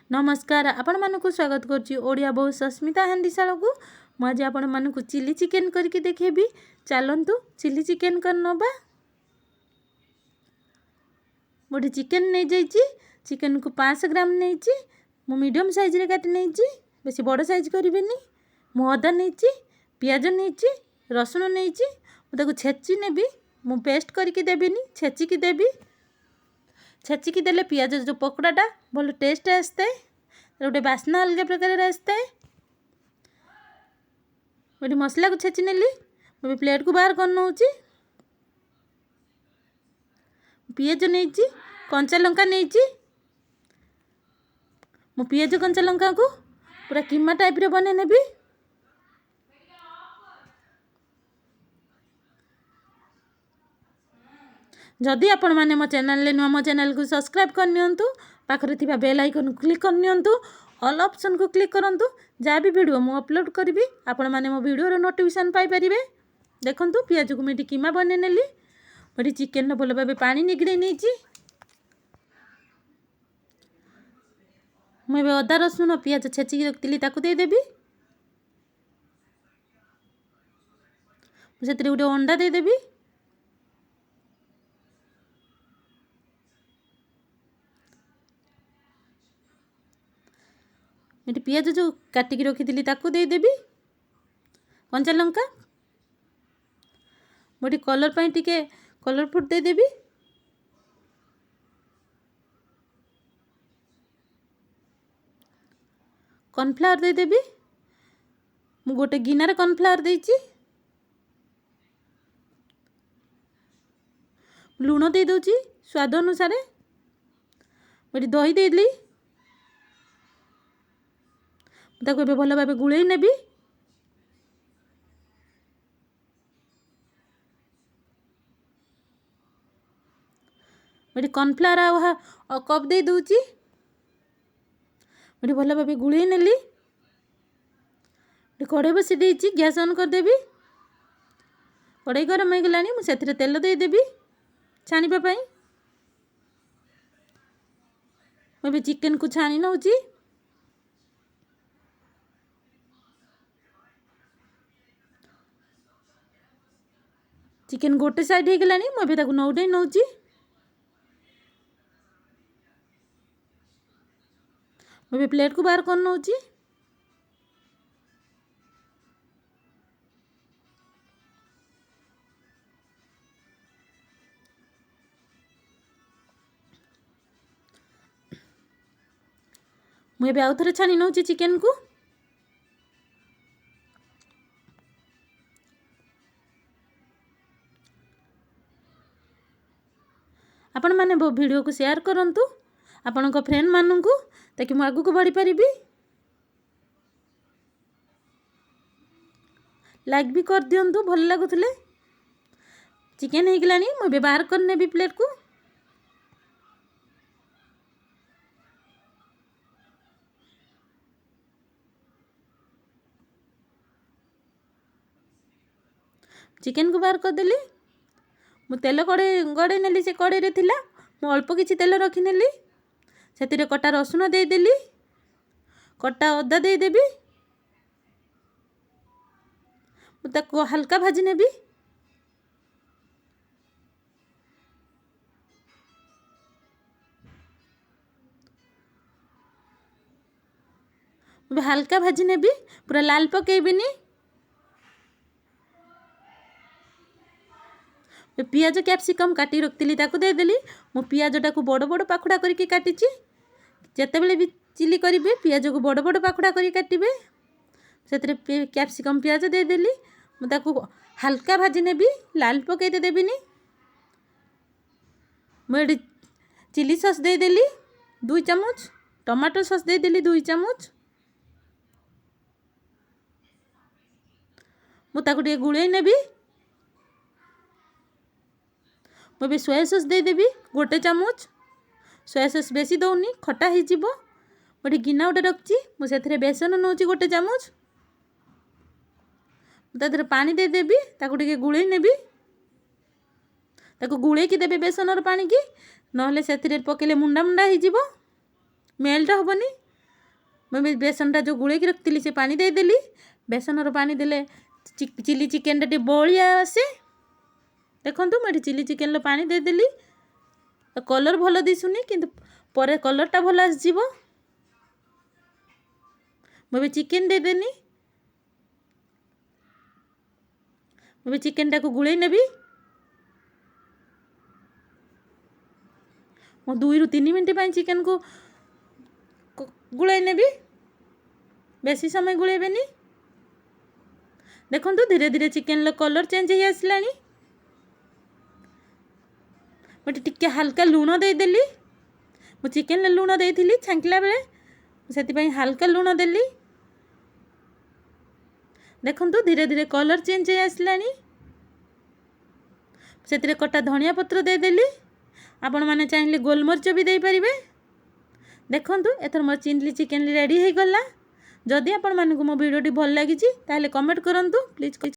ନମସ୍କାର, ଆପଣମାନଙ୍କୁ ସ୍ୱାଗତ କରୁଛି ଓଡ଼ିଆ ବୋହୂ ସସ୍ମିତା ହାଣ୍ଡିଶାଳକୁ। ମୁଁ ଆଜି ଆପଣମାନଙ୍କୁ ଚିଲି ଚିକେନ୍ କରିକି ଦେଖେଇବି। ଚାଲନ୍ତୁ ଚିଲି ଚିକେନ୍ କରିନେବା। ମୁଁ ଏଠି ଚିକେନ୍ ନେଇଯାଇଛି। ଚିକେନ୍କୁ 500 ଗ୍ରାମ ନେଇଛି। ମୁଁ ମିଡ଼ିୟମ୍ ସାଇଜ୍ରେ କାଟି ନେଇଛି, ବେଶୀ ବଡ଼ ସାଇଜ୍ କରିବେନି। ମୁଁ ଅଦା ନେଇଛି, ପିଆଜ ନେଇଛି, ରସୁଣ ନେଇଛି। ମୁଁ ତାକୁ ଛେଚି ନେବି। ମୁଁ ପେଷ୍ଟ କରିକି ଦେବିନି, ଛେଚିକି ଦେବି। ଛେଚିକି ଦେଲେ ପିଆଜ ଯେଉଁ ପକୋଡ଼ାଟା ଭଲ ଟେଷ୍ଟ ଆସିଥାଏ, ଗୋଟେ ବାସ୍ନା ଅଲଗା ପ୍ରକାରର ଆସିଥାଏ। ମୁଁ ଏଠି ମସଲାକୁ ଛେଚି ନେଲି। ମୁଁ ଏବେ ପ୍ଲେଟ୍କୁ ବାହାର କରିନେଉଛି। ପିଆଜ ନେଇଛି, କଞ୍ଚା ଲଙ୍କା ନେଇଛି। ମୁଁ ପିଆଜ କଞ୍ଚା ଲଙ୍କାକୁ ପୁରା କିମା ଟାଇପ୍ର ବନେଇ ନେବି। ଯଦି ଆପଣମାନେ ମୋ ଚ୍ୟାନେଲରେ ନୂଆ, ମୋ ଚ୍ୟାନେଲକୁ ସବସ୍କ୍ରାଇବ୍ କରିନିଅନ୍ତୁ, ପାଖରେ ଥିବା ବେଲ୍ ଆଇକନ୍କୁ କ୍ଲିକ୍ କରିନିଅନ୍ତୁ, ଅଲ୍ ଅପସନ୍କୁ କ୍ଲିକ୍ କରନ୍ତୁ। ଯାହା ବି ଭିଡ଼ିଓ ମୁଁ ଅପଲୋଡ଼ କରିବି, ଆପଣମାନେ ମୋ ଭିଡ଼ିଓର ନୋଟିଫିକେସନ୍ ପାଇପାରିବେ। ଦେଖନ୍ତୁ, ପିଆଜକୁ ମୁଁ ଏଠି କିମା ବନେଇ ନେଲି। ମୁଁ ଏଠି ଚିକେନର ଭଲ ଭାବେ ପାଣି ନିଗିଡ଼େଇ ନେଇଛି। ମୁଁ ଏବେ ଅଦା, ରସୁଣ, ପିଆଜ ଛେଚିକି ରଖିଥିଲି, ତାକୁ ଦେଇଦେବି। ମୁଁ ସେଥିରେ ଗୋଟେ ଅଣ୍ଡା ଦେଇଦେବି। ଏଠି ପିଆଜ ଯେଉଁ କାଟିକି ରଖିଥିଲି ତାକୁ ଦେଇଦେବି, କଞ୍ଚା ଲଙ୍କା। ମୁଁ ଏଠି କଲର୍ ପାଇଁ ଟିକେ କଲର୍ ଫୁଡ଼୍ ଦେଇଦେବି। କର୍ଣ୍ଣଫ୍ଲାୱାର ଦେଇଦେବି। ମୁଁ ଗୋଟେ ଗିନାରେ କର୍ଣ୍ଣଫ୍ଲାୱାର ଦେଇଛି। ଲୁଣ ଦେଇଦେଉଛି ସ୍ୱାଦ ଅନୁସାରେ। ମୁଁ ଏଠି ଦହି ଦେଇଦେଲି। ତାକୁ ଏବେ ଭଲ ଭାବେ ଗୋଳେଇ ନେବି। ଏଠି କର୍ଣ୍ଣଫ୍ଲାୱାର ଆଉ କପ୍ ଦେଇ ଦେଉଛି। ଏଠି ଭଲ ଭାବେ ଗୋଳେଇ ନେଲି। ଏଠି କଢ଼େଇ ବସି ଦେଇଛି, ଗ୍ୟାସ୍ ଅନ୍ କରିଦେବି। କଢ଼େଇ ଗରମ ହେଇଗଲାଣି, ମୁଁ ସେଥିରେ ତେଲ ଦେଇଦେବି ଛାଣିବା ପାଇଁ। ମୁଁ ଏବେ ଚିକେନକୁ ଛାଣି ନେଉଛି। ଚିକେନ୍ ଗୋଟେ ସାଇଡ଼୍ ହେଇଗଲାଣି, ମୁଁ ଏବେ ତାକୁ ନଉଟେଇ ନେଉଛି। ମୁଁ ଏବେ ପ୍ଲେଟ୍କୁ ବାହାର କରି ନେଉଛି। ମୁଁ ଏବେ ଆଉ ଥରେ ଛାଣି ନେଉଛି ଚିକେନକୁ। ଆପଣମାନେ ଭିଡ଼ିଓକୁ ସେୟାର କରନ୍ତୁ ଆପଣଙ୍କ ଫ୍ରେଣ୍ଡମାନଙ୍କୁ, ତାକି ମୁଁ ଆଗକୁ ବଢ଼ିପାରିବି। ଲାଇକ୍ ବି କରିଦିଅନ୍ତୁ ଭଲ ଲାଗୁଥିଲେ। ଚିକେନ୍ ହେଇଗଲାଣି, ମୁଁ ଏବେ ବାହାର କରିନେବି ପ୍ଲେଟ୍କୁ। ଚିକେନକୁ ବାହାର କରିଦେଲି। ମୁଁ ତେଲ କଡ଼େଇ ଗଡ଼େଇ ନେଲି, ସେ କଡ଼େଇରେ ଥିଲା। ମୁଁ ଅଳ୍ପ କିଛି ତେଲ ରଖିନେଲି। ସେଥିରେ କଟା ରସୁଣ ଦେଇଦେଲି, କଟା ଅଦା ଦେଇଦେବି। ମୁଁ ତାକୁ ହାଲକା ଭାଜି ନେବି। ମୁଁ ହାଲକା ଭାଜି ନେବି, ପୁରା ଲାଲ ପକେଇବିନି। ପିଆଜ କ୍ୟାପ୍ସିକମ୍ କାଟି ରଖିଥିଲି, ତାକୁ ଦେଇଦେଲି। ମୁଁ ପିଆଜଟାକୁ ବଡ଼ ବଡ଼ ପାଖୁଡ଼ା କରିକି କାଟିଛି। ଯେତେବେଳେ ବି ଚିଲି କରିବେ, ପିଆଜକୁ ବଡ଼ ବଡ଼ ପାଖୁଡ଼ା କରି କାଟିବେ। ସେଥିରେ କ୍ୟାପ୍ସିକମ୍ ପିଆଜ ଦେଇଦେଲି। ମୁଁ ତାକୁ ହାଲକା ଭାଜି ନେବି, ଲାଲ ପକେଇ ଦେବିନି। ମୁଁ ଏଠି ଚିଲି ସସ୍ ଦେଇଦେଲି 2 ଚାମଚ, ଟମାଟୋ ସସ୍ ଦେଇଦେଲି 2 ଚାମଚ। ମୁଁ ତାକୁ ଟିକେ ଗୋଳେଇ ନେବି। ମୁଁ ଏବେ ସୋୟା ସସ୍ ଦେଇଦେବି 1 ଚାମଚ। ସୋୟା ସସ୍ ବେଶୀ ଦେଉନି, ଖଟା ହେଇଯିବ। ମୁଁ ଏଠି ଗିନା ଗୋଟେ ରଖିଛି, ମୁଁ ସେଥିରେ ବେସନ ନେଉଛି 1 ଚାମଚ। ମୁଁ ତା ଦେହରେ ପାଣି ଦେଇଦେବି, ତାକୁ ଟିକେ ଗୋଳେଇ ନେବି। ତାକୁ ଗୋଳେଇକି ଦେବେ ବେସନର ପାଣିକି, ନହେଲେ ସେଥିରେ ପକେଇଲେ ମୁଣ୍ଡା ମୁଣ୍ଡା ହେଇଯିବ, ମେଲ୍ଟ ହେବନି। ମୁଁ ବେସନଟା ଯେଉଁ ଗୋଳେଇକି ରଖିଥିଲି, ସେ ପାଣି ଦେଇଦେଲି। ବେସନର ପାଣି ଦେଲେ ଚିଲି ଚିକେନଟା ଟିକେ ବହଳିଆ ଆସେ। ଦେଖନ୍ତୁ, ମୁଁ ଏଠି ଚିଲି ଚିକେନର ପାଣି ଦେଇଦେଲି। କଲର୍ ଭଲ ଦିଶୁନି, କିନ୍ତୁ ପରେ କଲର୍ଟା ଭଲ ଆସିଯିବ। ମୁଁ ଏବେ ଚିକେନ୍ ଦେଇଦେନି। ମୁଁ ଏବେ ଚିକେନଟାକୁ ଗୋଳେଇ ନେବି। ମୁଁ 2ରୁ 3 ମିନିଟ୍ ପାଇଁ ଚିକେନକୁ ଗୋଳାଇ ନେବି, ବେଶୀ ସମୟ ଗୋଳେଇବେନି। ଦେଖନ୍ତୁ, ଧୀରେ ଧୀରେ ଚିକେନର କଲର୍ ଚେଞ୍ଜ ହେଇ ଆସିଲାଣି। ମୁଁ ଏଠି ଟିକେ ହାଲକା ଲୁଣ ଦେଇଦେଲି। ମୁଁ ଚିକେନରେ ଲୁଣ ଦେଇଥିଲି ଛାଙ୍କିଲା ବେଳେ, ସେଥିପାଇଁ ହାଲକା ଲୁଣ ଦେଲି। ଦେଖନ୍ତୁ, ଧୀରେ ଧୀରେ କଲର୍ ଚେଞ୍ଜ ହେଇ ଆସିଲାଣି। ସେଥିରେ କଟା ଧନିଆ ପତ୍ର ଦେଇଦେଲି। ଆପଣମାନେ ଚାହିଁଲେ ଗୋଲମରିଚ ବି ଦେଇପାରିବେ। ଦେଖନ୍ତୁ, ଏଥର ମୋର ଚିଲି ଚିକେନ୍ ରେଡ଼ି ହେଇଗଲା। ଯଦି ଆପଣମାନଙ୍କୁ ମୋ ଭିଡ଼ିଓଟି ଭଲ ଲାଗିଛି, ତାହେଲେ କମେଣ୍ଟ କରନ୍ତୁ ପ୍ଲିଜ୍।